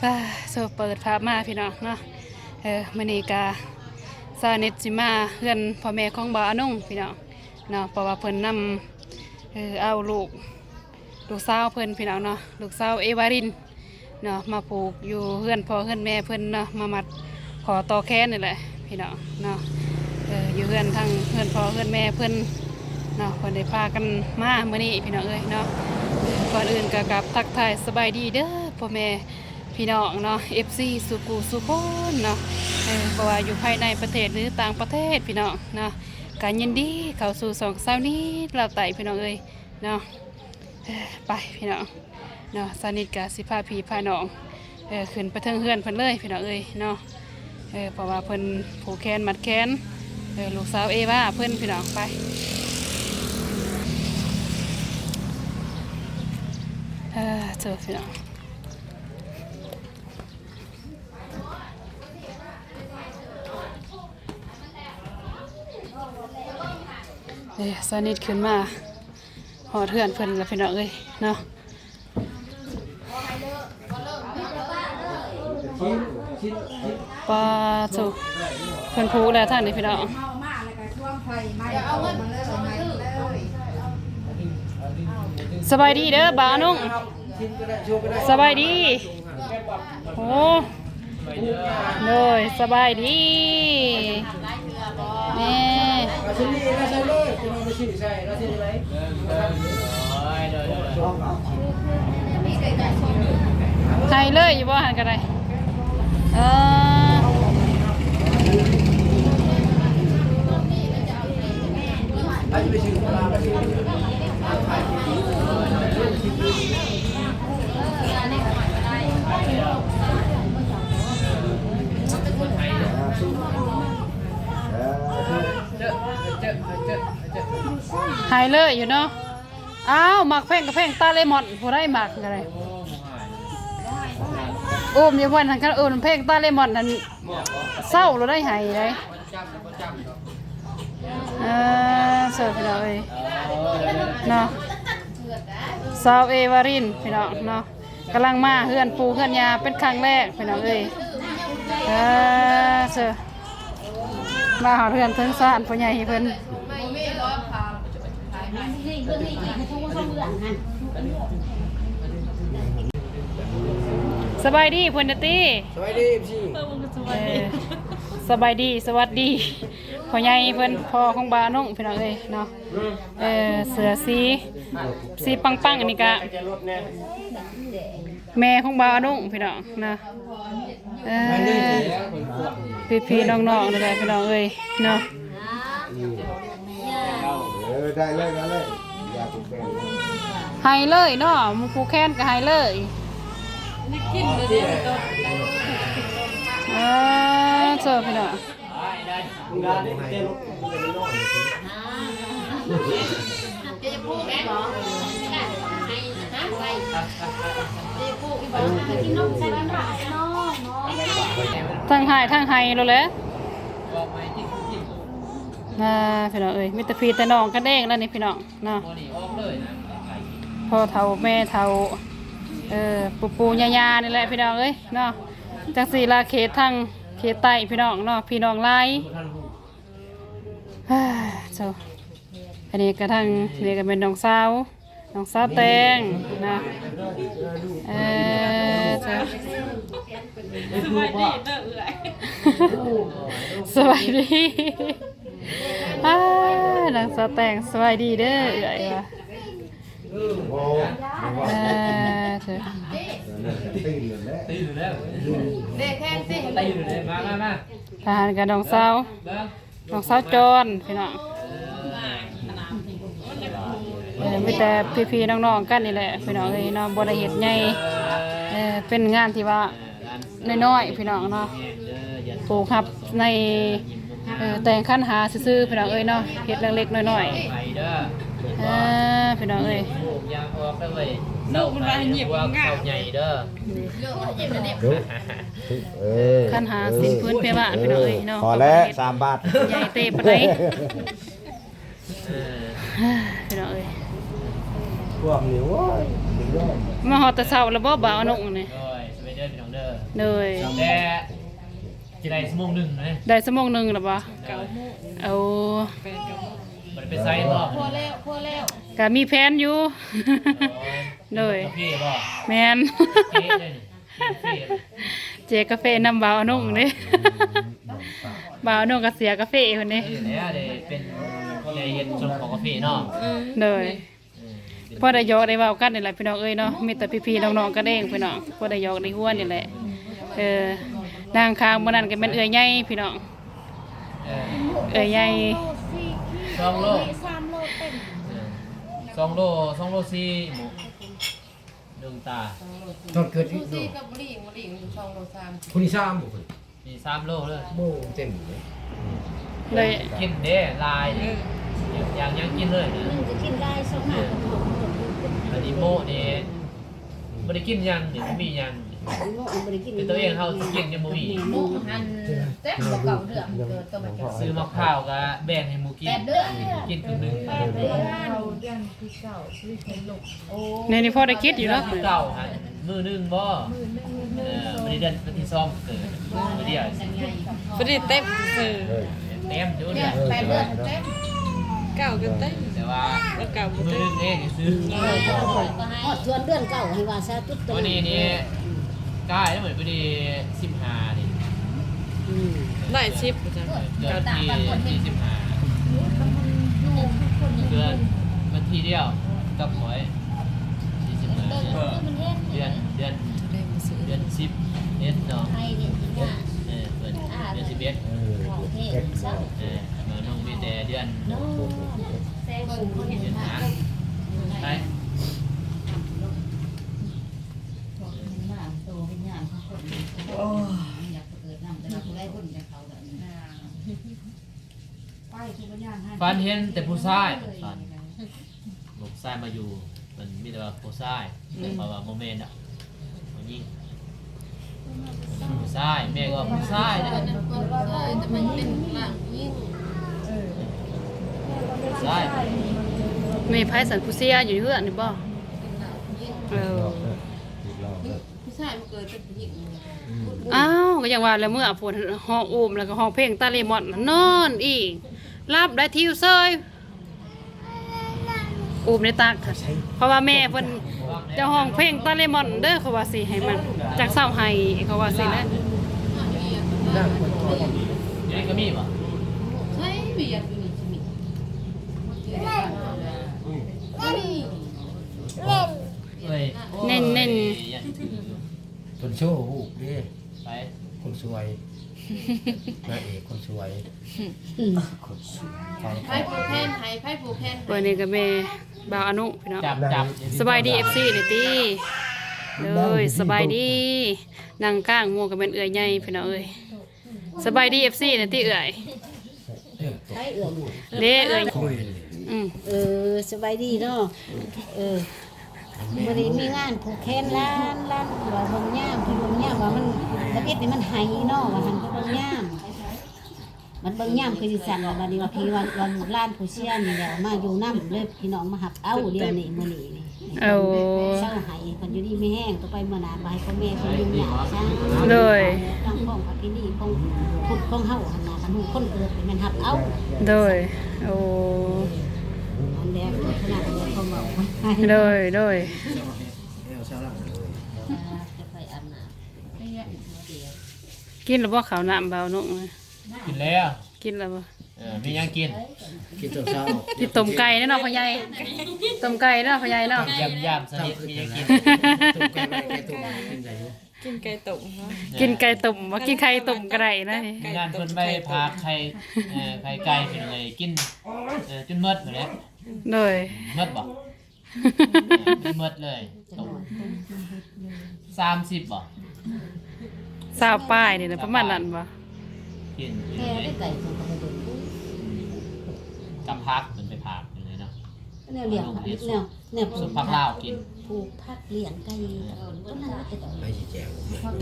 ປ້າ ໂຊ ເປີດພາບມາພີ່ນ້ອງເນາະ. ເອີ ມື້ນີ້ກະຊາວເນັດຊິມາເຮືອນພໍ່ແມ່ຂອງບ່າວອານົງພີ່ນ້ອງເນາະ ເພາະວ່າເພິ່ນນຳ ເອີ ເອົາລູກ ລູກສາວເພິ່ນພີ່ນ້ອງເນາະ ລູກສາວເອວາລິນເນາະ ມາຜູກຢູ່ເຮືອນພໍ່ເຮືອນແມ່ເພິ່ນເນາະ ມາມັດ ຂໍຕໍ່ແຂນນີ້ແຫຼະພີ່ນ້ອງເນາະ. ເອີ ຢູ່ເຮືອນ ທາງເຮືອນພໍ່ເຮືອນແມ່ເພິ່ນເນາະ ເພິ່ນໄດ້ພາກັນມາມື້ນີ້ພີ່ນ້ອງເອີຍເນາະ. ກ່ອນອື່ນກໍກາບທັກທາຍສະບາຍດີເດີພໍ່ແມ່ພີ່ນ້ອງເນາະ ເອັຟຊີ ສູ່ຄູ່ສູ່ຄົນເນາະ. ເອີ ບໍ່ວ່າຢູ່ພາຍໃນປະເທດ ຫຼື ຕ່າງປະເທດພີ່ນ້ອງເນາະ ກໍຍິນດີເຂົ້າສູ່ຊ່ອງຊາວນິດລາວໃຕ້ພີ່ນ້ອງເອີຍເນາະ. ເອີ ໄປພີ່ນ້ອງ ເນາະ ຊາວນິດກະຊິພາພີ່ພານ້ອງ ເອີ ຂຶ້ນໄປເທິງເຮືອນເພິ່ນເລີຍພີ່ນ້ອງເອີຍເນາະ. ເອີ ເພາະວ່າເພິ່ນຜູກແຂນມັດແຂນ ເອີ ລູກສາວເອວາເພິ່ນພີ່ນ້ອງ. ໄປ ເອີ ເຈີພີ່ນ້ອງ ເອີ ຊາວນິດຂຶ້ນມາຮອດເຮືອນເພິ່ນແລ້ວພີ່ນ້ອງເອີຍເນາະ. ປາໂທ້ ເພິ່ນຜູກແລ້ວທາງນີ້ພີ່ນ້ອງ. ສະບາຍດີເດີບ່າວອານົງ ສະບາຍດີ. ໂອ້ ໂດຍ ສະບາຍດີ. ນີ້ ໃຫ້ເລີຍຢູ່ບໍ່ຫັ້ນກໍໄດ້. ເອີ ໃຫ້ເລີຍຢູ່ເນາະ. ອ້າວ ໝາກແພງກໍແພງຕາເລມອນ ຜູ້ໃດມັກກໍໄດ້. ໂອ້ ມີວັນຫັ້ນ ຄັນເອີ້ນແພງຕາເລມອນນັ້ນ ເຊົາໂລດໄດ້ ໃຫ້ໄດ້. ເອີ ເຊີນພີ່ນ້ອງເອີຍເນາະ ສາວເອວາລິນພີ່ນ້ອງເນາະ ກຳລັງມາເຮືອນປູ່ເຮືອນຍ່າເປັນຄັ້ງແລກພີ່ນ້ອງເອີຍ. ເອີ ເຊີນ ມາຮອດເຮືອນເຖິງຊານພໍ່ໃຫຍ່ເພິ່ນ. ສະບາຍດີເພິ່ນນະຕິ. ສະບາຍດີ ເອັຟຊີ ເອີ ສະບາຍດີ ສະຫວັດດີ ພໍ່ໃຫຍ່ເພິ່ນ ພໍ່ຂອງບ່າວອານົງພີ່ນ້ອງເອີຍເນາະ. ເອີ ເສື້ອສີ ສີປັງໆ ອັນນີ້ກະ ແມ່ຂອງບ່າວອານົງພີ່ນ້ອງເນາະ. ເອີ ພີ່ໆ ນ້ອງໆ ນີ້ແຫຼະພີ່ນ້ອງເອີຍເນາະ. ເອີ ໄດ້ເລີຍ ໄດ້ເລີຍ ໃຫ້ເລີຍເນາະ ໝູ່ຜູ້ແຄນກໍໃຫ້ເລີຍ. ເອີ ເຊີນພີ່ນ້ອງ. ທັງຮ້າຍທັງໄຫ້ໂລດແຫຼະ ອ່າ ພີ່ນ້ອງເອີຍ ມີແຕ່ພີ່ແຕ່ນ້ອງກັນເອງແລ້ວນີ້ພີ່ນ້ອງເນາະ. ພໍ່ເຖົ້າແມ່ເຖົ້າ ເອີ ປູ່ໆ ຍ່າໆ ນີ້ແຫຼະພີ່ນ້ອງເອີຍເນາະ. ຈັ່ງຊີ້ລະເຂດທາງ ເຂດໃຕ້ພີ່ນ້ອງເນາະ ພີ່ນ້ອງຫຼາຍ. ເຈົ້າ ອັນນີ້ກະທາງນີ້ກະແມ່ນນ້ອງສາວ ນ້ອງສາວແຕງນະ. ເອີ ເຈົ້າ ສະບາຍດີເດີເອື້ອຍ ສະບາຍດີ. ອ້າ ນ້ອງສາວແຕງ ສະບາຍດີເດີເອື້ອຍວ່າ. ເອີ ເຈົ້າ ຕີນແລ້ວ ຕີນແລ້ວ ມາ ມາ ມາ ທະຫານກັບນ້ອງສາວ ນ້ອງສາວຈອນພີ່ນ້ອງ. ເອີ ມີແຕ່ພີ່ໆ ນ້ອງໆ ກັນນີ້ແຫຼະພີ່ນ້ອງເອີຍເນາະ ບໍ່ໄດ້ເຮັດໃຫຍ່. ເອີ ເປັນງານທີ່ວ່າ ນ້ອຍໆ ພີ່ນ້ອງເນາະ ປູກຮັບໃນ ເອີ ແຕ່ງຂັນຫ້າຊື່ໆ ພີ່ນ້ອງເອີຍເນາະ ເຮັດເລັກໆ ນ້ອຍໆ. ເອີ ພີ່ນ້ອງເອີຍ ລູກມັນວ່າໃຫ້ຍິບງາມ ເອີ ຂັນຫ້າສິ້ນພື້ນເພວະ ເອີ ພີ່ນ້ອງເອີຍເນາະ ພໍແລ້ວ ສາມບາດ ໃຫຍ່ເຕີບປານໃດ. ພີ່ນ້ອງເອີຍ ພວກນີ້ ໂອ້ຍ ມາຮອດແຕ່ເຊົ້າແລ້ວບໍ່ ບ່າວອານົງນີ້? ໂດຍ ສະບາຍດີພີ່ນ້ອງເດີ. ໂດຍ ແຕ່ຊິໄດ້ຊົ່ວໂມງໜຶ່ງນະ ໄດ້ຊົ່ວໂມງໜຶ່ງແລ້ວບໍ່? ເກົ້າໂມງ ໂອ້ ບໍ່ໄດ້ໄປໃສບໍ່? ພໍແລ້ວ ພໍແລ້ວ ກະມີແຜນຢູ່ ໂດຍ ກາເຟບໍ່? ແມ່ນ ເຟເດ້ ເຟ ເຈກາເຟນຳບ່າວອານົງເດ້ ບ່າວອານົງກະເສຍກາເຟພຸ້ນເດ້ ນີ້ແຫຼະ ໄດ້ເປັນ ໄດ້ເຮັດຊົງຂອງກາເຟເນາະ ໂດຍ ພໍໄດ້ຫຍອກໄດ້ເວົ້າກັນນີ້ແຫຼະພີ່ນ້ອງເອີຍເນາະ ມີແຕ່ພີ່ໆນ້ອງໆກັນເອງພີ່ນ້ອງ ພໍໄດ້ຫຍອກໄດ້ຫົວນີ້ແຫຼະ ເອີ ນາງຄ້າງມື້ນັ້ນກະແມ່ນເອື້ອຍໃຫຍ່ພີ່ນ້ອງ ເອີ ເອື້ອຍໃຫຍ່ ສອງໂລ ສາມໂລເຕັມ ເອີ ສອງໂລ ສອງໂລສີ່ ໜຶ່ງຕາ ຕອນເກີດ ສອງໂລສີ່ ເນາະ ກັບມະລິ ມະລິສອງໂລສາມ ຜູ້ນີ້ສາມບໍ່? ມີສາມໂລເລີຍ ໂອ້ ເຕັມເລີຍ ໄດ້ກິນເດ້ຫຼາຍ ເອີ ຢາກຫຍັງກິນເລີຍນະ ໜຶ່ງກະກິນຫຼາຍ ສອງມາກະເອົາ ອັນນີ້ໂມະນີ້ບໍ່ໄດ້ກິນຫຍັງນີ້ ບໍ່ມີຫຍັງ ໂມະບໍ່ໄດ້ກິນ ແຕ່ໂຕເອງເຮົາຊິກິນຍັງບໍ່ມີ ໂມະຫັ້ນແຕ່ບໍ່ເກົ້າເດືອນ ເກີດໂຕມັນ ຊື້ໝາກພ້າວກະແບ່ງໃຫ້ໝູ່ກິນ ແປດເດືອນ ກິນເຄິ່ງໜຶ່ງ ແປດເດືອນ ນີ້ ນີ້ພໍໄດ້ກິນຢູ່ເນາະ ເກົ້າຫັ້ນ ມື້ໜຶ່ງບໍ່? ມື້ໜຶ່ງ ເອີ ມື້ໜຶ່ງ ມື້ໜຶ່ງ ມື້ໜຶ່ງ ມື້ໜຶ່ງ ມື້ດຽວ ພໍດີເຕັມຊື່ ເຕັມຢູ່ເດືອນ ແປດເດືອນເຕັມ ເກົ້າກະເຕັມ ແຕ່ວ່າເກົ້າບໍ່ເຕັມ ມື້ໜຶ່ງເອງຊື່ ຮອດທວນເດືອນເກົ້າໃຫ້ວ່າຊະ ຈຸດໂຕນີ້ນີ້ ກາຍແລ້ວໝົດພໍດີສິບຫ້ານີ້ ອືມ ໄດ້ສິບ ເດືອນທີສີ່ສິບຫ້າ ເດືອນວັນທີດຽວກັບຂ້ອຍ ສີ່ສິບຫ້າ ເດືອນ ເດືອນ ເດືອນສິບເອັດເນາະ ເອີ ເດືອນສິບເອັດ ເອີ ນ້ອງມີແຕ່ເດືອນ ເດືອນຫ້າ ໄປ ໂອ້ຍ ຢາກເກີດນຳ ແຕ່ວ່າຜູ້ໃດຄົນຈະເຂົ້າແບບນີ້ ຝັນເຫັນແຕ່ຜູ້ຊາຍ ຝັນ ລູກຊາຍມາຢູ່ ມັນມີແຕ່ວ່າຜູ້ຊາຍ ແຕ່ເຂົາວ່າບໍ່ແມ່ນດອກ ຜູ້ຍິງ ຜູ້ຊາຍ ແມ່ກໍວ່າຜູ້ຊາຍນະ ຜູ້ຊາຍ ແຕ່ມັນເປັນຮ່າງຜູ້ຍິງ ຜູ້ຊາຍ ແມ່ໃຜຊັ້ນ ຜູ້ເສຍຢູ່ເຮືອນນີ້ບໍ່? ເອີ ຜູ້ຊາຍມາເກີດເປັນຜູ້ຍິງ ອ້າວ ກະຍັງວ່າແຫຼະ ເມື່ອພຸ້ນຮ້ອງອູມ ແລ້ວກະຮ້ອງເພງຕາເລມອນ ນອນອີກ ຫຼັບໄດ້ທິວເຊີຍ ອູມໃນຕັກ ເພາະວ່າແມ່ເພິ່ນຈະຮ້ອງເພງຕາເລມອນເດີ ເຂົາວ່າຊິໃຫ້ມັນ ຈັກເຊົາໃຫ້ ເຂົາວ່າຊີ້ນະ ນີ້ກະມີບໍ່? ໃຊ່ ມີ ເອີຍ ເນັ້ນໆ ເພິ່ນໂຊຮູບເດ້ ໃຜ? ຄົນສວຍ ນາງເອກຄົນສວຍ ຄົນສວຍ ໃຜຜູກແຂນໃຫ້ ໃຜຜູກແຂນໃຫ້ ອັນນີ້ກະແມ່ບ່າວອານຸພີ່ນ້ອງ ຈັບ ຈັບ ສະບາຍດີ ເອັຟຊີ ແດ່ຕິ ໂດຍ ສະບາຍດີ ນັ່ງກາງໝູ່ກະແມ່ນເອື້ອຍໃຫຍ່ພີ່ນ້ອງເອີຍ ສະບາຍດີ ເອັຟຊີ ແດ່ຕິເອື້ອຍ ເດ້ເອື້ອຍ ອືມ ເອີ ສະບາຍດີເນາະ ເອີ ມື້ນີ້ມີງານຜູກແຂນຫຼານ ຫຼານວ່າເບິ່ງຍາມ ເພິ່ນເບິ່ງຍາມວ່າມັນ ລະເອັດນີ້ມັນໄຫ້ເນາະ ວ່າຫັ້ນ ເບິ່ງຍາມ ມັນເບິ່ງຍາມຄືຊິສັ່ນ ບາດນີ້ວ່າພີ່ວ່າ ວ່າລູກຫຼານຜູ້ເສຍນີ້ແຫຼະ ມາຢູ່ນຳເລີຍ ພີ່ນ້ອງມາຮັບເອົາດຽວນີ້ ມື້ນີ້ນີ້ ເຊົາໄຫ້ ເພິ່ນຢູ່ດີມີແຮງ ຕໍ່ໄປເມື່ອໜ້າ ບໍ່ໃຫ້ພໍ່ແມ່ເພິ່ນຫຍຸ້ງຍາກຊະ ໂດຍ ຕັ້ງຂອງປະເພນີຂອງພຸດຂອງເຮົາຫັ້ນນະ ຄັນຮູ້ຄົນເກີດແມ່ນຮັບເອົາ ໂດຍ ໂອ້ ອັນແລກຂະໜາດເຂົາເວົ້າ ໂດຍ ໂດຍ ກິນແລ້ວບໍ່ເຂົ້ານ້ຳບ່າວນຸ? ກິນແລ້ວ ກິນແລ້ວບໍ່? ເອີ ມີຫຍັງກິນ? ກິນຕອນເຊົ້າ ກິນຕົ້ມໄກ່ເນາະພໍ່ໃຫຍ່ ຕົ້ມໄກ່ເນາະພໍ່ໃຫຍ່ເນາະ ຢາມ ຢາມສະນິດມີຫຍັງກິນ? ຕົ້ມໄກ່ ກິນໄກ່ຕົ້ມ ກິນໄກ່ຕົ້ມບໍ່? ກິນໄຂ່ຕົ້ມກະໄດ້ນະ ງານເພິ່ນໄວ້ພາໄຂ່ ເອີ ໄຂ່ໄກ່ເປັນໄງ ກິນ ເອີ ຈົນໝົດພຸ້ນແຫຼະ ໂດຍ ໝົດບໍ່? ໝົດເລີຍ ຕົກ ສາມສິບບໍ່? ຊາວປາຍນີ້ນະ ປະມານນັ້ນບໍ່? ກິນ ແຕ່ໄກ່ເພິ່ນກະບໍ່ເບິ່ງ ອືມ ກຳຜັກເພິ່ນໄປຝາກເພິ່ນເລີຍເນາະ ແນວລ້ຽງ ແນວ ແນວ ສົມຜັກລາວກິນ ປູກຜັກລ້ຽງໄກ່ ເອີ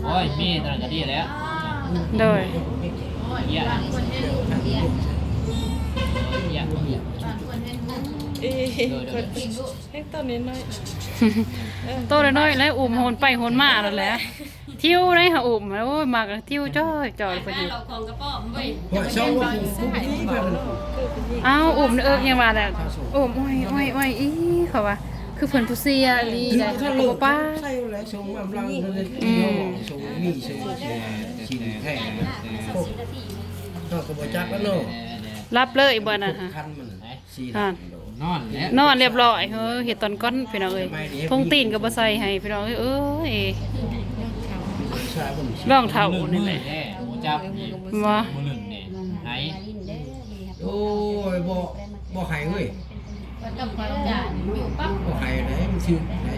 ໂອ້ຍ ມີນັ້ນກະດີແລ້ວ ໂດຍ ເອີ ໂດຍ ໂດຍ ເຮັດໂຕນ້ອຍໆ ເອີ ໂຕນ້ອຍໆ ແລ້ວອຸ້ມໂຫນໄປໂຫນມານັ້ນແຫຼະ ທິວໄດ ຫາອຸ້ມ ໂອ້ຍ ມັກທິວຈ້ອຍໆ ເພິ່ນ ເອົາຂອງກະປ້ອມເວີຍ ໂອ້ຍ ເຊົາວ່າຜູ້ ຜູ້ນີ້ເພິ່ນ ເອົາອຸ້ມເອິກຫຍັງວ່າແຫຼະ ອຸ້ມ ໂອ້ຍ ໂອ້ຍ ໂອ້ຍ ອີ່ ເຂົາວ່າ ຄືເພິ່ນຜູ້ເຊຍອີ່ຫຼີ ແຕ່ເຂົາກໍບໍ່ປາ ໃສ່ແລ້ວ ຊົງອຳລັງ ອືມ ຊົງມີ ຊົງ ຊິນແທ້ ເຮົາກໍບໍ່ຈັກແລ້ວເນາະ ຫຼັບເລີຍບໍ່ນັ້ນຫະ ຄັນມັນ ນອນແລ້ວ ນອນລຽບລ້ອຍ ເຮີ ເຮັດຕອນກ່ອນພີ່ນ້ອງເອີຍ ຖົງຕີນກໍບໍ່ໃສ່ໃຫ້ພີ່ນ້ອງເອີຍ ເອີຍ ລອງເຖົ້ານີ້ແຫຼະ ບໍ່ຈັບ ບໍ່ ມື້ໜຶ່ງນີ້ໄຫ້ ໂອ້ຍ ບໍ່ ບໍ່ໄຫ້ເວີຍ ບໍ່ໄຫ້ໃດ ມັນຖືກໃດ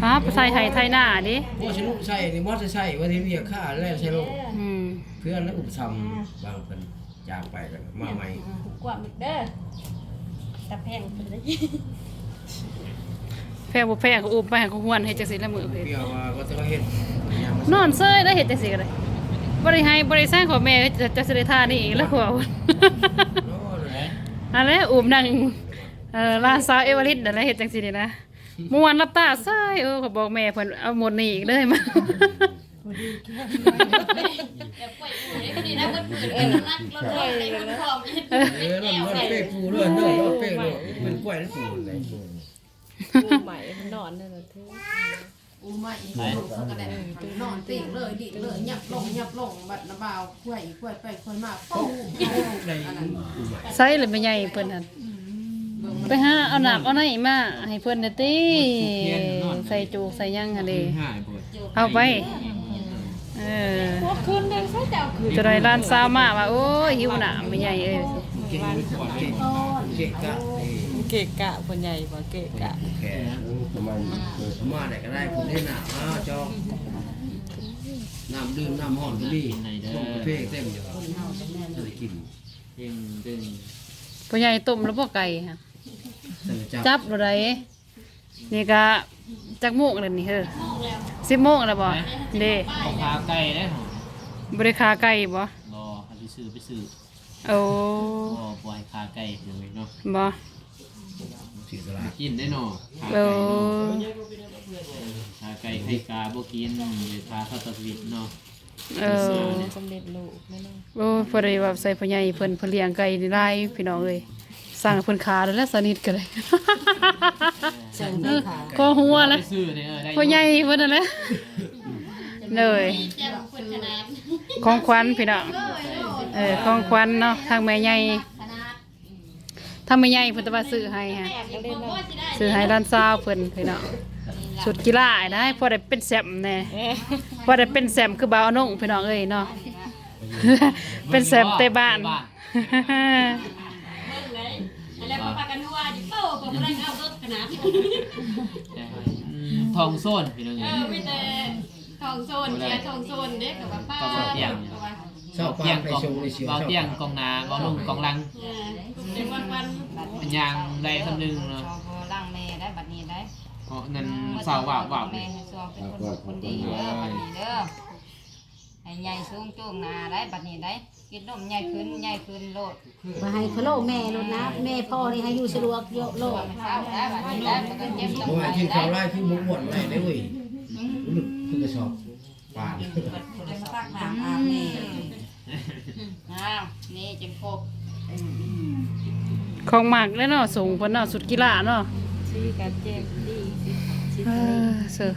ຫາ ໃສ່ໄຮ່ໄຖນາເດ້ ບໍ່ຊິລຸໃສ່ນີ້ ບໍ່ໄດ້ໃສ່ ວ່າຊິວຽກຂ້າແລ້ວໃສ່ໂລດ ອືມ ເພື່ອນແລ້ວອຸປະຖຳບາງເພິ່ນ ຈາກໄປກັນມາໃໝ່ ອືມ ກວມອີກເດີ ຕາແພງເພິ່ນເລີຍ ແພງບໍ່ແພງກໍອຸບໄປໃຫ້ຂະຫວນ ເຮັດຈັ່ງຊີ້ລະມື້ເພິ່ນ ເພຍວ່າບໍ່ຕ້ອງເຮັດ ນອນເຊີຍໄດ້ ເຮັດຈັ່ງຊີ້ກໍໄດ້ ບໍ່ໄດ້ໄຫ້ບໍ່ໄດ້ສັງ ຂອງແມ່ຈະ ຈະຊິໄດ້ທ່ານີ້ອີກລະ ເພາະວ່າ ນັ້ນແຫຼະ ອຸບນັ່ງ ເອີ ຫຼານສາວເອວາລິດນັ້ນແຫຼະ ເຮັດຈັ່ງຊີ້ນີ້ນະ ມ່ວນ ຫຼັບຕາເຊີຍ ເອີ ຂ້ອຍບອກແມ່ເພິ່ນ ເອົາໝົດນີ້ອີກເດີ ມາ ແບບກ້ວຍອູເດ້ ນີ້ນະ ເບິດມື້ເປັນນ້ຳໜັກລົດເລີຍ ເອີ ມັນຂອມອີກ ເອີ ນອນເປັນປູເລີຍ ນອນເປັນປູເລີຍ ເປັນກ້ວຍປູເລີຍ ປູໃໝ່ມັນນອນນັ້ນນະ ອູໃໝ່ອີກ ເຂົາກໍໄດ້ ເອີ ນອນຕິ່ງເລີຍ ດິ້ນເລີຍ ຫຍັບລົງ ຫຍັບລົງ ບັດນະບ່າວ ຄວາຍອີກ ຄວາຍໄປ ຄວາຍມາ ໂອ້ ອັນນັ້ນ ໃສລະແມ່ໃຫຍ່ເພິ່ນຫັ້ນ ໄປຫາເອົານ້ຳເອົາໃນມາໃຫ້ເພິ່ນແດ່ຕິ ໃສ່ໂຈກໃສ່ຫຍັງຫັ້ນເດ ເອົາໄປ ເອີ ພວກຄືນເດ້ ໃສຈະເອົາຄືນ ຈະໄດ້ຫຼານສາວມາວ່າ ໂອ້ຍ ຫິວນ້ຳແມ່ໃຫຍ່ເອີຍ ເກະກະ ເກະກະ ເກະກະ ພໍ່ໃຫຍ່ວ່າເກະກະ ມາໄດ້ກໍໄດ້ ຜູ້ໃດໜ້າມາຈອກ ນ້ຳດື່ມນ້ຳຮ້ອນກໍມີ ຕົ້ມກາເຟເຕັມຢູ່ ຈະໄດ້ກິນ ເປັນ ເປັນ ພໍ່ໃຫຍ່ຕົ້ມແລ້ວບໍ່ໄກ່ຫະ ຈັບໂລດໃດ ນີ້ກະຈັກໂມງແລ້ວນີ້ເຮີ ສິບໂມງແລ້ວບໍ່ ເດ້ ເອົາຂາໄກ່ເດ້ ບໍ່ໄດ້ຂາໄກ່ບໍ່ ບໍ່ ເຮົາຊິຊື້ໄປຊື້ ໂອ້ ບໍ່ ບໍ່ໃຫ້ຂາໄກ່ເນາະ ບໍ່ ຊິຕະຫຼາດ ກິນໄດ້ເນາະ ຂາໄກ່ເນາະ ໂອ້ ຂາໄກ່ໄຂ່ກາບໍ່ກິນ ຂາສັດຕະຊີວິດເນາະ ເອີ ສຳເລັດຮູບແມ່ນ ໂອ້ຍ ພໍໄດ້ເວົ້າໃສ່ພໍ່ໃຫຍ່ເພິ່ນ ເພິ່ນລ້ຽງໄກ່ນີ້ຫຼາຍພີ່ນ້ອງເອີຍ ສັ່ງໃຫ້ເພິ່ນຂ້າໂລດແຫຼະ ສະນິດກໍໄດ້ ສັ່ງໃຫ້ຂ້າ ຂໍຫົວລະ ໄປຊື້ນີ້ ເອີ ໄດ້ຢູ່ ພໍ່ໃຫຍ່ເພິ່ນນັ້ນແຫຼະ ເອີ ເລີຍ ຂອງຂວັນພີ່ນ້ອງ ເອີ ຂອງຂວັນເນາະ ທາງແມ່ໃຫຍ່ ທາງແມ່ໃຫຍ່ເພິ່ນແຕ່ວ່າຊື້ໃຫ້ຫະ ຊື້ໃຫ້ຫຼານສາວເພິ່ນພີ່ນ້ອງ ຊຸດກິລາໄດ້ ພໍໄດ້ເປັນແຊ້ມແດ່ ພໍໄດ້ເປັນແຊ້ມຄືບ່າວອານົງພີ່ນ້ອງເອີຍເນາະ ເປັນແຊ້ມເຕະບານ ເບິ່ງເລີຍ ອັນແລ້ວກໍພາກັນຫົວຢູ່ ເອົ້າ ບໍ່ໄດ້ເອົາເບິດຂະໜາດ ອືມ ທອງໂຊນພີ່ນ້ອງເອີຍ ເອີ ມີແຕ່ ທອງໂຊນ ເຊຍທອງໂຊນເດ້ ກໍວ່າປ້າ ກໍບໍ່ຕຽງ ກໍວ່າ ເຊົາປານໄປຊົງໃນເຊຍ ເບົາຕຽງກອງໜ້າ ເບົາໜຸ່ມກອງຫຼັງ ເອີ ເປັນວັນໆ ຍ່າງໄດ້ສ່ຳໜຶ່ງເນາະ ບໍ່ຫຼັງແມ່ໄດ້ບັດນີ້ໄດ້ ເພາະນັ້ນ ອືມ ສາວວາບວາບ ແມ່ໃຫ້ຊ່ວງເປັນຄົນດີເດີ ບັດນີ້ເດີ ໃຫ້ໃຫຍ່ສູງໂຈງໜ້າໄດ້ບັດນີ້ໄດ້ ກິນນົມໃຫຍ່ຂຶ້ນ ໃຫຍ່ຂຶ້ນໂລດ ມາໃຫ້ພະໂລແມ່ໂລດນະ ແມ່ພໍ່ນີ້ໃຫ້ຢູ່ສະດວກໂລດ ບໍ່ໃຫ້ກິນເຂົ້າຫຼາຍຄືບໍ່ອ້ວນໄດ້ເດ້ເວີຍ ອືມ ຄືກະສອບປານ ຜູ້ໃດມາຕັກນ້ຳອາບແມ່ ອ້າວ ນີ້ຈັ່ງຄົບ ຂອງມັກເດ້ເນາະ ສົ່ງເພິ່ນເນາະ ຊຸດກິລາເນາະ ສີກະແຈ່ມດີ ສີຂາວ ສີ ເອີ ທະເລ ເຊີ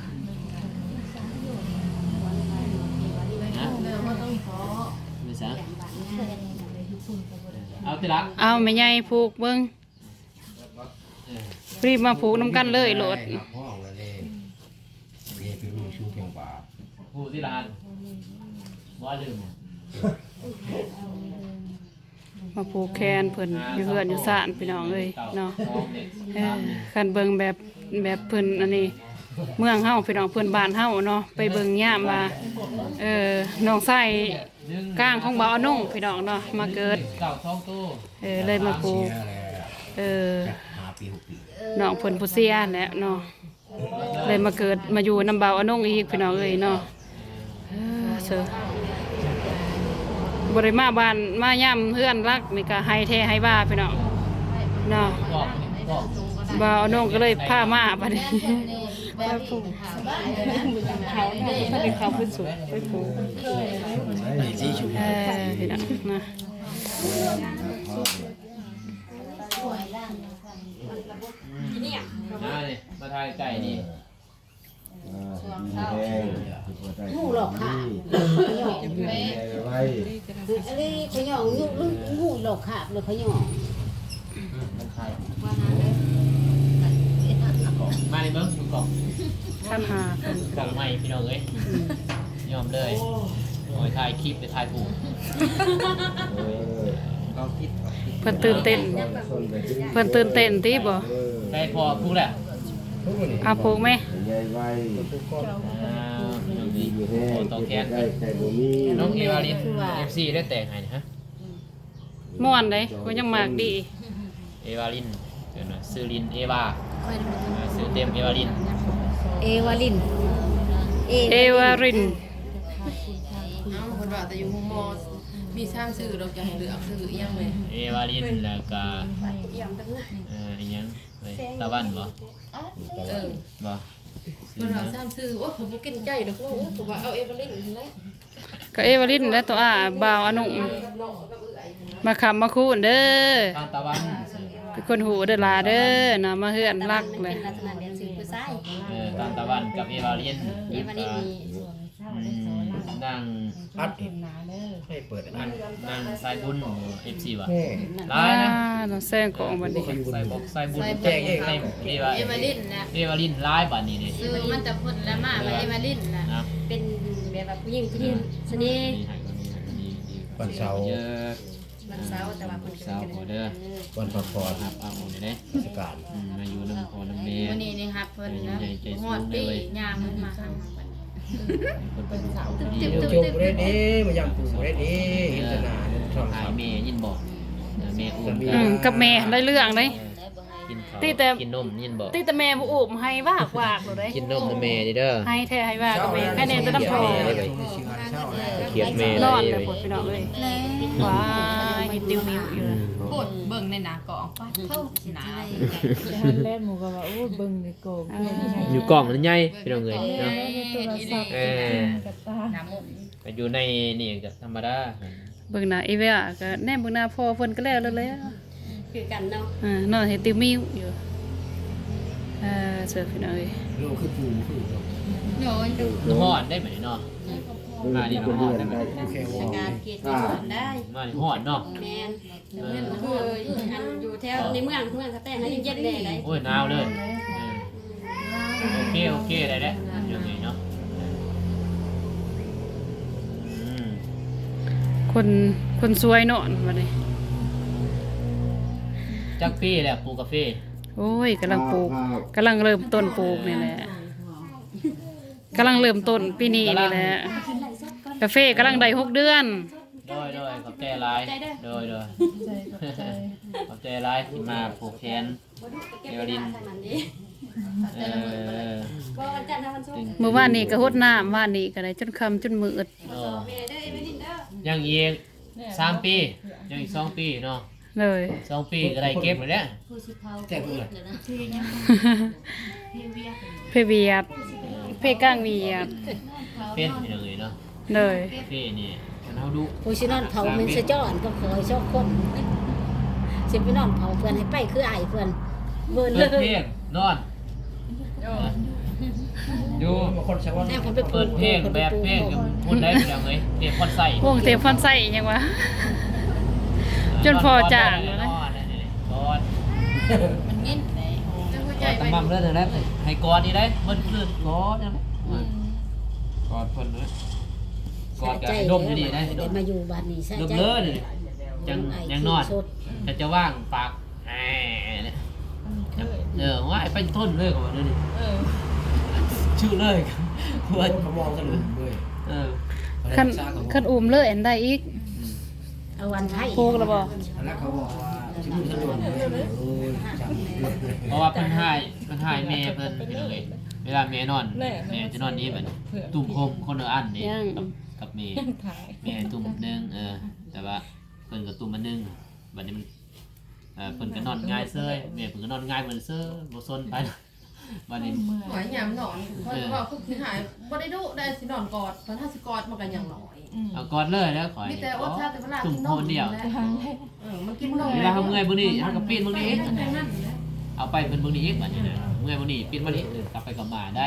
ເອົາຕິລະ ເອົາແມ່ໃຫຍ່ຜູກເບິ່ງ ຣີບມາຜູກນຳກັນເລີຍໂລດ ຜູ້ຕິລະ ບໍ່ລືມ ມາຜູກແຂນເພິ່ນຢູ່ເຮືອນຢູ່ຊານພີ່ນ້ອງເອີຍເນາະ ເອີ ຄັນເບິ່ງແບບ ແບບເພິ່ນອັນນີ້ ເມືອງເຮົາພີ່ນ້ອງ ເພື່ອນບ້ານເຮົາເນາະ ໄປເບິ່ງຍາມວ່າ ເອີ ນ້ອງຊາຍກາງຂອງບ່າວອານົງພີ່ນ້ອງເນາະ ມາເກີດ ເອີ ເລີຍມາຜູກ ເອີ ນ້ອງເພິ່ນຜູ້ເສຍຫັ້ນແຫຼະເນາະ ເລີຍມາເກີດມາຢູ່ນຳບ່າວອານົງອີກພີ່ນ້ອງເອີຍເນາະ ເອີ ເຊີ ບໍ່ໄດ້ມາບ້ານມາຍາມເຮືອນຫຼັກນີ້ກະໄຫ້ແທ້ໄຫ້ວ່າພີ່ນ້ອງເນາະ ບ່າວອານົງກໍເລີຍພາມາບັດນີ້ ໄປປູກ ເຂົາເນາະ ເຂົາໄປປູກ ເອີ ພີ່ນ້ອງນະ ມານີ້ ມາຖ່າຍໃກ້ນີ້. ອ່າ ມີແຮງ ຮູ້ຫຼອກຄາບ ໄວ ອັນນີ້ຂະຫຍ້ອງ ງູ ງູຫຼອກຄາບ ແລ້ວຂະຫຍ້ອງ ມານີ້ເບິ່ງ ຢູ່ກ້ອງ ຄັນຫາ ກ້ອງໃໝ່ ພີ່ນ້ອງເອີຍ ຍອມເລີຍ ໂອ້ຍ ຖ່າຍຄລິບ ໄປຖ່າຍຮູບ ເອີ ເອົາຜິດ ເອົາຜິດ ເພິ່ນຕື່ນເຕັ້ນ ເພິ່ນຕື່ນເຕັ້ນຕິບໍ່? ໃສ່ພໍ່ຜູກແລ້ວ ອາ ຜູກແມ່ ໃຫຍ່ໄວ ອ່າ ພີ່ນ້ອງເອີຍ ໂອ້ ຕໍ່ແຂນ ນ້ອງເອວາລິນ ເອັຟຊີ ໄດ້ແຕ່ງໃຫ້ນະ ມ່ວນເດ້ ຂ້ອຍຍັງມັກດີ ເອວາລິນ ເອີ້ນວ່າຊື່ລິນເອວາ ຊື່ເຕັມເອວາລິນ ເອວາລິນ ເອ ເອວາລິນ ເອົ້າ ເພິ່ນວ່າແຕ່ຢູ່ໂຮງໝໍ ມີສາມຊື່ດອກ ຈະໃຫ້ເລືອກຊື່ອີ່ຫຍັງແດ່ ເອວາລິນ ແລ້ວກະ ເອີ ອີ່ຫຍັງ ເອີຍ ຕາວັນບໍ່? ເອີ ບໍ່ ເພິ່ນວ່າສາມຊື່ ໂອ້ຍ ຂ້ອຍບໍ່ເກັ່ງໃຈດອກ ໂອ້ຍ ຂ້ອຍວ່າເອົາເອວາລິນຫັ້ນແຫຼະ ກໍເອວາລິນແຫຼະ ຕົວອ້າ ບ່າວອານຸ ມາຄ້ຳມາຄູນເດີ ຕານຕາວັນ ເປັນຄົນຮູ້ເດີຫຼ້າເດີ ນຳມາເຮືອນຫຼັກແຫຼະ ເປັນລັກສະນະແບບຊື່ຜູ້ຊາຍ ເອີ ຕານຕາວັນກັບເອວາລິນ ເອວາລິນນີ້ ອືມ ນາງ ອັດອີກ ໃຫ້ເປີດ ນາງ ນາງສາຍບຸນ ເອັຟຊີ ວ່າ ແມ່ນ ຫຼາຍນະ ອ່າ ແຊງຂອງບັດນີ້ ສາຍບົກ ສາຍບຸນ ສາຍບຸນ ແຈກເອງ ເອວາລິນນະ ເອວາລິນຫຼາຍບັດນີ້ນີ້ ຊື່ມັນຕະພົນລະມາວ່າເອວາລິນນະ ເປັນແບບວ່າຜູ້ຍິງທີ່ມີສະເໜ່ ວັນເສົາ ວັນເສົາ ແຕ່ວ່າເພິ່ນກໍເປັນ ວັນພັກຜ່ອນ ຮັບເອົານີ້ເດ້ ເທດສະການ ອືມ ມາຢູ່ນຳພໍ່ນຳແມ່ ມື້ນີ້ນີ້ຮັບເພິ່ນນະ ຮອດປີຍ່າງມາຫາເຮົາບັດນີ້ ເພິ່ນເປັນຜູ້ດີ ຈົບໄດ້ເດ້ ມາຢາມປູ່ໄດ້ເດ້ ເຫັນແຕ່ໜ້າໃນໂທລະສັບ ແມ່ຍິນບໍ່ ແມ່ອູ້ມ ອືມ ກັບແມ່ໄດ້ເລື່ອງເດ້ ກິນເຂົ້າ ຕິແຕ່ ກິນນົມຍິນບໍ່ ຕິແຕ່ແມ່ບໍ່ອຸ້ມ ໄຫ້ວາກໆໂລດເດ້ ກິນນົມນຳແມ່ເດີ ໄຫ້ແທ້ໄຫ້ວາກກັບແມ່ ໃຜແນ່ແຕ່ນຳພໍ່ ຄຽດແມ່ ນອນແລ້ວພຸ້ນພີ່ນ້ອງເອີຍ ວ້າຍ ເຮັດຕິວມິວຢູ່ ໂພດເບິ່ງໃນໜ້າກ້ອງ ປາດໂທ້ ໜ້າ ແລ້ວໝູ່ກໍວ່າ ໂອ້ຍ ເບິ່ງໃນກ້ອງ ອ່າ ຢູ່ກ້ອງມັນໃຫຍ່ພີ່ນ້ອງເອີຍເນາະ ເອີ ໜ້າມຸ້ງ ກໍຢູ່ໃນນີ້ກໍທຳມະດາ ເບິ່ງໜ້າອີເວຍກໍແນມເບິ່ງໜ້າພໍ່ເພິ່ນກໍແລ້ວແລ້ວແຫຼະ ຄືກັນເນາະ ເອີ ນອນເຮັດຕິວມິວຢູ່ ເອີ ເຊີພີ່ນ້ອງເອີຍ ໂລຄືປູຄື ໂດຍ ນ້ຳຮ້ອນໄດ້ບັດນີ້ເນາະ ມານີ້ນ້ຳຮ້ອນໄດ້ບັດນີ້ ອາກາດເກດກໍຮ້ອນໄດ້ ມານີ້ຮ້ອນເນາະ ແມ່ນ ເອີ ຄືອັນຢູ່ແຖວໃນເມືອງ ເມືອງກະແຕງ ອັນນີ້ເຢັນແດ່ໃດ ໂອ້ຍ ໜາວເລີຍ ເອີ ໂອເຄ ໂອເຄ ໄດ້ແລ້ວ ເລື່ອງນີ້ເນາະ ອືມ ຄົນ ຄົນສວຍນອນບັດນີ້ ຈັກປີແລ້ວປູກກາເຟ? ໂອ້ຍ ກຳລັງປູກ ກຳລັງເລີ່ມຕົ້ນປູກນີ້ແຫຼະ ກຳລັງເລີ່ມຕົ້ນປີນີ້ນີ້ແຫຼະ ກາເຟກຳລັງໄດ້ຫົກເດືອນ ໂດຍ ໂດຍ ຂອບໃຈຫຼາຍ ໂດຍ ໂດຍ ຂອບໃຈ ຂອບໃຈຫຼາຍທີ່ມາຜູກແຂນ ເອວາລິນ ເອີ ມື້ວານນີ້ກໍຫົດນ້ຳ ວານນີ້ກໍໄດ້ຈົນຄ່ຳຈົນມືດ ເອີ ຍັງອີກສາມປີ ຍັງອີກສອງປີເນາະ ໂດຍ ສອງປີກໍໄດ້ເກັບແລ້ວ ແຕ່ຜູ້ໃດ ເພວຽດ ເພກາງວຽດ ເປັນພີ່ນ້ອງເອີຍເນາະ ໂດຍ ເພນີ້ຄັນເຮົາດຸ ຜູ້ຊິນອນເຝົ້າແມ່ນສະຈ້ອນກັບຂ້ອຍສອງຄົນ ຊິໄປນອນເຝົ້າເພິ່ນ ໃຫ້ໄປຄືອ້າຍເພິ່ນ ເບິ່ງເລີຍ ເປີດເພງນອນ ຢູ່ ແຕ່ເພິ່ນໄປ ເປີດເພງແບບເພງ ຄົນໃດພີ່ນ້ອງເອີຍ ເທບພອນໄຊ ວົງເທບພອນໄຊຫຍັງວະ ຈົນພໍຈາກ ກອດ ມັນເງິນໄດ໋ ກອດຕະໝ່ຳເລີຍນະ ໃຫ້ກອດນີ້ໄດ໋ ເບິ່ງເລີຍ ກອດນັ້ນແຫຼະ ອືມ ກອດເພິ່ນເລີຍ ກອດກໍໃຫ້ດົມຢູ່ນີ້ໄດ໋ ໄດ້ມາຢູ່ບ້ານນີ້ ເລີຍນີ້ ຈັ່ງ ຈັ່ງນອນ ຈະ ຈະວາງປາກ ແອ ເອີ ວ່າໄປຕົ້ນເລີຍ ກໍວ່າແນວນີ້ ເອີ ຊື່ເລີຍ ວ່າ ໂອ້ ກໍມອງກັນເລີຍ ເອີ ຄັນ ຄັນອຸ້ມເລີຍອັນໃດອີກ ອືມ ເອົາອັນໄທ ປູກແລ້ວບໍ່? ອັນນັ້ນເຂົາບອກວ່າຊິມີຖະໜົນເລີຍ ໂອ້ຍ ຈຳເລີຍ ເພາະວ່າເພິ່ນຫາຍ ເພິ່ນຫາຍແມ່ເພິ່ນ ພີ່ນ້ອງເອີຍ ເວລາແມ່ນອນ ແມ່ຈະນອນນີ້ບັດ ຕຸ້ມໂຮມຄົນລະອັນນີ້ ກັບ ກັບແມ່ ແມ່ຕຸ້ມໜຶ່ງ ເອີ ແຕ່ວ່າເພິ່ນກໍຕຸ້ມອັນໜຶ່ງ ບັດນີ້ມັນ ເອີ ເພິ່ນກໍນອນຫງາຍເຊີຍ ແມ່ເພິ່ນກໍນອນຫງາຍເໝືອນເຊີຍ ບໍ່ສົນໃຜ. ບັດນີ້ ໂອ້ຍ ຍາມນອນ ຂ້ອຍກໍເວົ້າຄືຂີ້ຫາຍ ບໍ່ໄດ້ດຸໄດ໋ ຊິນອນກອດ ຄັນເຮົາຊິກອດມັນກໍຍັງນ້ອຍ ອືມ ເອົາກອດເລີຍແລ້ວຂ້ອຍ ມີແຕ່ອົດທານແຕ່ເວລາກິນນົມ ທຸ່ມໂພນດຽວ ແລ້ວ ເອີ ມັນກິນນົມ ເວລາເຮົາເມື່ອຍເບິ່ງນີ້ ເຮົາກໍປິ່ນເບິ່ງນີ້ອີກ ແມ່ນແນວນັ້ນແຫຼະ ເອົາໄປເພິ່ນເບິ່ງນີ້ອີກ ບັດນີ້ນະ ເມື່ອຍເບິ່ງນີ້ ປິ່ນເບິ່ງນີ້ ເອີ ກັບໄປກັບມາໄດ້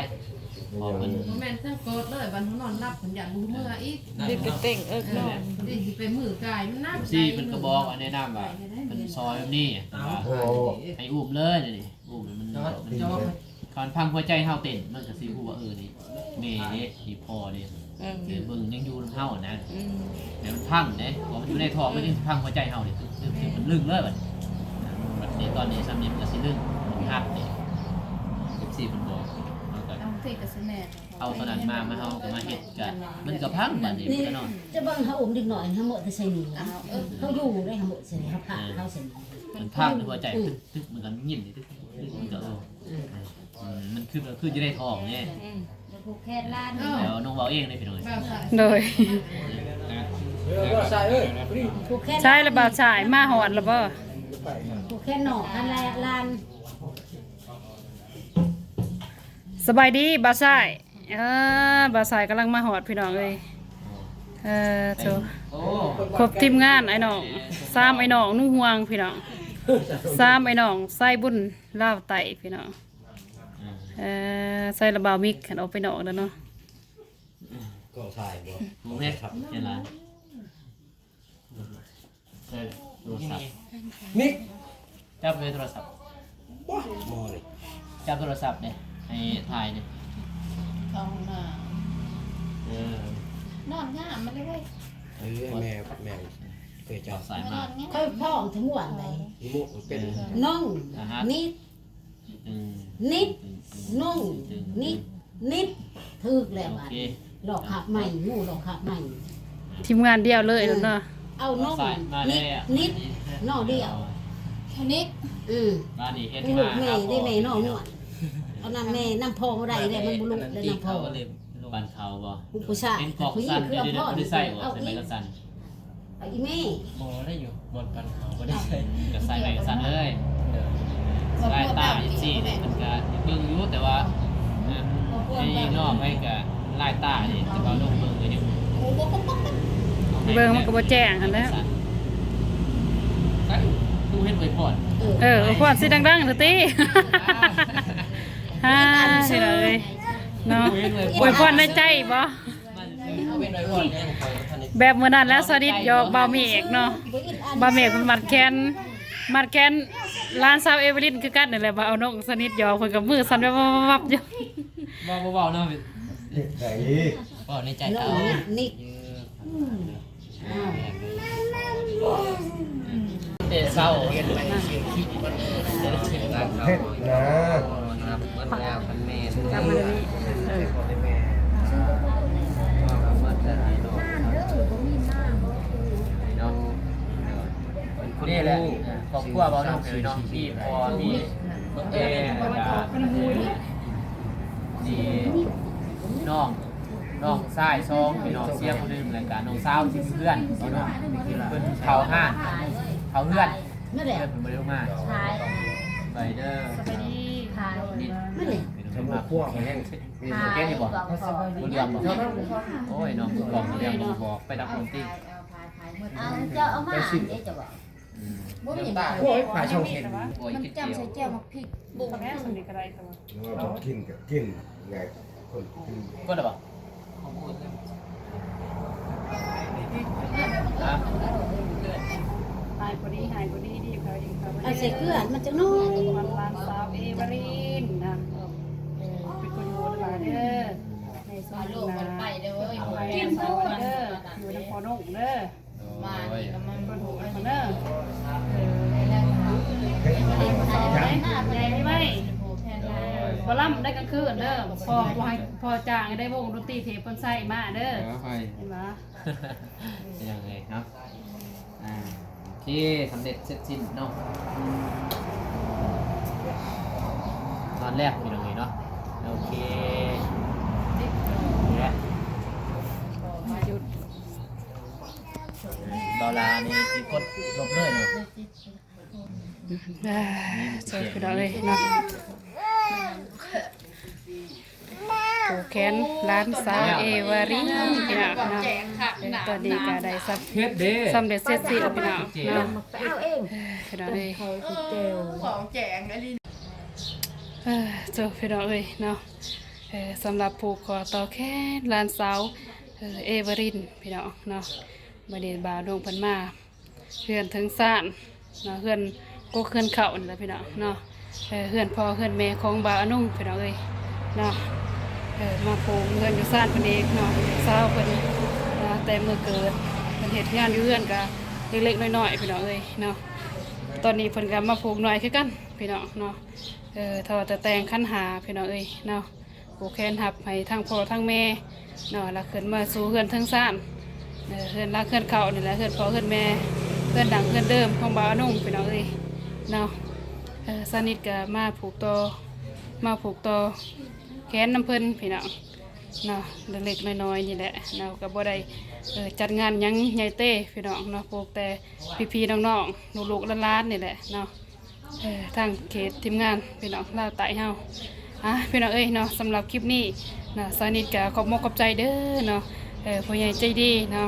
ພໍເພິ່ນ ບໍ່ແມ່ນທັງກອດເລີຍ ບັດເຮົານອນຫຼັບ ເພິ່ນຢ້ານບໍ່ຮູ້ເມື່ອອີກ ເຮັດກະເຕັງເອິກນອນ ເດ້ ຊິໄປມື້ກາຍມັນໜັກ ເອັຟຊີ ເພິ່ນກໍບອກ ແນະນຳວ່າ ເພິ່ນຊອຍແບບນີ້ ເອົາ ໃຫ້ອຸ້ມເລີຍ ນີ້ ອູ້ມມັນ ມັນ ຄັນຟັງຫົວໃຈເຮົາເຕັ້ນ ມັນກໍຊິຮູ້ວ່າ ເອີ ນີ້ແມ່ເດ້ ນີ້ພໍ່ເດ້ ເອີ ເບິ່ງຍັງຢູ່ນຳເຮົານະ ອືມ ແຕ່ມັນພັງເດ້ ເພາະມັນຢູ່ໃນທ້ອງ ເອີ ມັນຍັງຊິພັງຫົວໃຈເຮົານີ້ ຕຶກໆ ມັນລຶ້ງເລີຍບັດນີ້ ບັດນີ້ຕອນນີ້ຊ່ຳນີ້ມັນກໍຊິລຶ້ງ ມັນຮັດເດ້ ເອັຟຊີ ເພິ່ນບອກ ເຮົາກໍ ເອົາຕົວນັ້ນມາ ມາເຮົາກໍມາເຮັດ ກະມັນກະພັງບາດນີ້ ມັນກະນອນ ຈະເບິ່ງເຮົາອຸ້ມເດັກນ້ອຍ ເຮົາເໝາະແຕ່ໃສ່ນີ້ ເຮົາຢູ່ໄດ້ ເຮົາເໝາະໃສ່ນີ້ ເຮົາພາເຮົາໃສ່ນີ້ ມັນພັງໃນຫົວໃຈ ອືມ ຕຶກໆ ມັນກະຍິນນີ້ ຕຶກໆ ມັນກະ ເອີ ມັນຄື ຄືຢູ່ໃນທ້ອງນີ້ ອືມ ຜູກແຂນຫຼານ ແລ້ວນ້ອງເວົ້າເອງເດ້ພີ່ນ້ອງ ໂດຍ ຜູກແຂນ ໃຊ່ລະບ່າວຊາຍ ມາຮອດລະບໍ່ ຜູກແຂນນ້ອງ ອັນລະຫຼານ ສະບາຍດີບ່າວຊາຍ ເອີ ບ່າວຊາຍກຳລັງມາຮອດພີ່ນ້ອງເອີຍ ເອີ ໂທ້ ຄົບທີມງານອ້າຍນ້ອງ ສາມອ້າຍນ້ອງໜູຫ່ວງພີ່ນ້ອງ ສາມອ້າຍນ້ອງສາຍບຸນລາວໃຕ້ພີ່ນ້ອງ ເອີ ໃສ່ລະບ່າວມິກ ຄັນອອກໄປນອກແລ້ວເນາະ ກ້ອງຖ່າຍບໍ່ ໂອເຄ ເຫັນລະ. ໃຊ້ໂທລະສັບ ນີ້ ຈັບເລີຍໂທລະສັບ ບໍ່ ບໍ່ເລີຍ ຈັບໂທລະສັບເດ້ ໃຫ້ຖ່າຍເດ້ ເຂົ້າຫ້ອງນ້ຳ ເອີ ນອນງາມມາເລີຍເວີຍ ເອີ ແມ່ ແມ່ເຄີຍຈັບ ສາຍມາ ນອນງາມ ເຄີຍພ້ອງທັງມ່ວນໃດ ນີ້ເປັນ ເອີ ນ້ອງ ອ່າຮະ ນີ້ ອືມ ນິດ ອືມ ນຸ່ງ ນິດ ນິດ ຖືກແລ້ວບາດນີ້ ໂອເຄ ລອກຄາບໃໝ່ ງູລອກຄາບໃໝ່ ທີມງານດຽວເລີຍເນາະ ເອີ ເອົານົງ ນິດ ນິດ ນໍດຽວ ນິດ ອືມ ບາດນີ້ເຮັດ ລູກແມ່ໄດ້ແມ່ນໍນວດ ເອົານຳແມ່ນຳພໍ່ບໍ່ໄດ້ແລ້ວ ມັນບໍ່ລຸກແລ້ວນຳພໍ່ ປັນເຂົາບໍ່ ຜູ້ຊາຍ ເປັນກອກ ຜູ້ຍິງ ສັນ ຄືເອົາພໍ່ ຢູ່ໃນ ໃສ່ບໍ່ ເອົາ ໃສ່ໄມ້ກັນສັ່ນ ເອົາອີແມ່ ບໍ່ໄດ້ຢູ່ ບ່ອນປັນເຂົາບໍ່ໄດ້ໃສ່ ກໍໃສ່ໄວ້ກັນຊັ້ນເລີຍ ເອີ ສາຍຕາເອັຟຊີນີ້ເພິ່ນກໍເບິ່ງຢູ່ ແຕ່ວ່າ ເອີ ໃນນອກໄວ້ກໍລາຍຕານີ້ ແຕ່ວ່າລົງເບິ່ງກໍຍັງ ເບິ່ງມັນກໍບໍ່ແຈ້ງຫັ້ນແຫຼະ ໃສ່ ດູເຮັດໄວ້ກ່ອນ ເອີ ເອີ ອວຍພອນຊິດັງໆເຖາະຕິ ອ່າ ພີ່ນ້ອງເອີຍ ເນາະ ອວຍພອນໃນໃຈບໍ່? ແບບມື້ນັ້ນແຫຼະ ສະນິດຫຍອກບ່າວເມກເນາະ ບ່າວເມກມັນມັດແຂນ ມັດແຂນຫຼານສາວເອເວລິນຄືກັນນັ້ນແຫຼະ ວ່າເອົານ້ອງສະນິດຫຍອກ ເພິ່ນກໍມືສັ່ນແວບໆຢູ່ ເວົ້າບໍ່ເວົ້າເນາະ ເວົ້າໃນໃຈເອົາ ເນາະ ນິກ ອືມ ອ້າວ ແຕ່ເຊົ້າ ເຮັດໄປ ເຮັດນະ ກັບມານີ້ ເອີ ເນາະ ນີ້ແຫຼະ ຄອບຄົວເວົ້ານຳເອີຍເນາະ ມີພໍ່ ມີແມ່ ແລ້ວກະ ນີ້ ນ້ອງ ນ້ອງຊາຍສອງ ພີ່ນ້ອງເສຍຜູ້ໜຶ່ງ ແລ້ວກະນ້ອງສາວທີ່ເຮືອນ ເພິ່ນເຜົາຮ້ານ ເຜົາເຮືອນ ເຮືອນເພິ່ນບໍ່ໄດ້ລົງມາ ໄປເດີ ສະບາຍດີ ນີ້ ທຳມາຄົວແຮງ ເຫັນຢູ່ບໍ່ ບໍ່ເຫຼືອມບໍ່ ໂອ້ຍ ນ້ອງບໍ່ເຫຼືອມບໍ່ ໄປດັກຄົນຕິ ເອົາ ເຈົ້າເອົາມາ ເຈົ້າບອກ ອືມ ບໍ່ມີ ໂອ້ຍ ປາຊ່ອງເຫັນ ໂອ້ຍ ມັນຈ້ຳໃສ່ແຈ່ວໝາກພິກ ບຸ້ງແມ່ນສ່ຳນີ້ກໍໄດ້ ແຕ່ວ່າ ແຕ່ວ່າບໍ່ກິນກໍກິນ ແລະຄົນກິນ ກົດແລ້ວບໍ່? ຮະ? ຫາຍພໍດີ ຫາຍພໍດີ ດີເຂົາ ດີເຂົາ ເອົາໃສ່ເກືອມັນຈັກໜ້ອຍ ຫຼານສາວເອວາລິນນະ ເປັນຄົນໂຫດຫຼາຍເດີ ໃນຊ່ວງນີ້ນະ ເດີ ຢູ່ນຳພໍ່ນ້ອງເດີ ມານີ້ກໍມາເບິ່ງເດີ ເອີ ໃຫຍ່ໄວ້ ບໍ່ລຳໄດ້ກາງຄືນເດີ ພໍ່ບໍ່ໃຫ້ ພໍ່ຈ້າງໃຫ້ໄດ້ວົງດົນຕີເທບຄົນໃຊ້ມາເດີ ເອີ ເຫັນບໍ່ ເປັນຫຍັງເອີຍເນາະ ອ່າ ໂອເຄ ສຳເລັດເສັດສິ້ນເນາະ ນອນແລ້ວພີ່ນ້ອງເອີຍເນາະ ໂອເຄ ນີ້ແຫຼະ ບໍ່ລານີ້ຊິກົດລົບເລີຍເນາະ ອ່າ ໂອເຄ ພີ່ນ້ອງເອີຍເນາະ ຜູກແຂນຫຼານສາວເອວາລິນ ພີ່ນ້ອງເນາະ. ເອີ ຕອນນີ້ກໍໄດ້ສຳ ເຮັດເດ້ ສຳເລັດເສັດສິ້ນ ພີ່ນ້ອງເນາະ. ເອົາເອງ ພີ່ນ້ອງເອີຍ ເຂົາຊິແຈ່ວ ຂອງແຈງອີ່ຫຼີ. ເອີ ໂທ້ ພີ່ນ້ອງເອີຍເນາະ. ເອີ ສຳລັບຜູກຂໍ້ຕໍ່ແຂນຫຼານສາວ ເອີ ເອວາລິນ ພີ່ນ້ອງເນາະ. ມື້ນີ້ບ່າວນຸ່ງເພິ່ນມາ ເຮືອນເທິງຊານເນາະ ເຮືອນກົກເຮືອນເຄົ້ານີ້ແຫຼະພີ່ນ້ອງເນາະ. ເອີ ເຮືອນພໍ່ເຮືອນແມ່ຂອງບ່າວອານຸ່ງພີ່ນ້ອງເອີຍເນາະ. ເອີ ມາໂປງເຮືອນຢູ່ຊານເພິ່ນເອງເນາະ ສາວເພິ່ນເນາະ. ແຕ່ມື້ເກີດເພິ່ນເຮັດງານຢູ່ເຮືອນກະເລັກໆນ້ອຍໆ ພີ່ນ້ອງເອີຍເນາະ. ຕອນນີ້ເພິ່ນກະມາໂປງນ້ອຍຄືກັນພີ່ນ້ອງເນາະ. ເອີ ຖ້າວ່າແຕ່ແຕ່ງຂັນຫ້າພີ່ນ້ອງເອີຍເນາະ. ຜູກແຂນຮັບໃຫ້ທັງພໍ່ທັງແມ່ເນາະ ແລ້ວຂຶ້ນມາສູ່ເຮືອນເທິງຊານ ເອີ ເຮືອນຫຼັກເຮືອນເກົ່ານີ້ແຫຼະ ເຮືອນພໍ່ເຮືອນແມ່ ເຮືອນດັງເຮືອນເດີມຂອງບ່າວອານຸ່ງ ພີ່ນ້ອງເອີຍເນາະ. ເອີ ສາວນິດກໍມາຜູກຕໍ່ ມາຜູກຕໍ່ແຂນນຳເພິ່ນພີ່ນ້ອງເນາະ ເລັກໆນ້ອຍໆນີ້ແຫຼະເນາະ. ກໍບໍ່ໄດ້ ເອີ ຈັດງານຫຍັງໃຫຍ່ເຕພີ່ນ້ອງເນາະ ຜູກແຕ່ພີ່ໆນ້ອງໆ ລູກໆຫຼານໆນີ້ແຫຼະເນາະ. ເອີ ທາງເຂດທີມງານພີ່ນ້ອງລາວໃຕ້ເຮົາ. ອ່າ ພີ່ນ້ອງເອີຍເນາະ ສຳລັບຄລິບນີ້ເນາະ ສາວນິດກໍຂອບມົກຂອບໃຈເດີເນາະ ເອີ ຜູ້ໃຫຍ່ໃຈດີເນາະ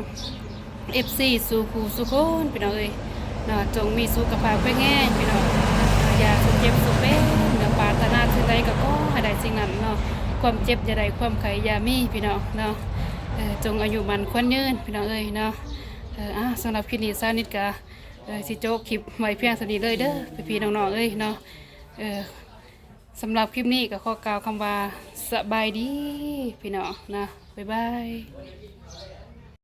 ເອັຟຊີ ສູ່ຄູ່ສູ່ຄົນພີ່ນ້ອງເອີຍເນາະ. ຈົ່ງມີສຸຂະພາບແຂງແຮງພີ່ນ້ອງ ຢ່າສຸກເຈັບສຸກເປັນເນາະ. ປາດຖະໜາສິ່ງໃດກໍຂໍໃຫ້ໄດ້ສິ່ງນັ້ນເນາະ ຄວາມເຈັບຢ່າໄດ້ ຄວາມໄຂ້ຢ່າມີພີ່ນ້ອງເນາະ. ເອີ ຈົ່ງອາຍຸໝັ້ນຂວັນຍືນພີ່ນ້ອງເອີຍເນາະ. ເອີ ອ່າ ສຳລັບຄລິບນີ້ສາວນິດກໍ ເອີ ຊິໂຈະຄລິບໄວ້ພຽງສ່ຳນີ້ເລີຍເດີ ພີ່ໆນ້ອງໆເອີຍເນາະ. ເອີ ສຳລັບຄລິບນີ້ກໍຂໍກ່າວຄຳວ່າ ສະບາຍດີພີ່ນ້ອງເນາະ ບາຍບາຍ.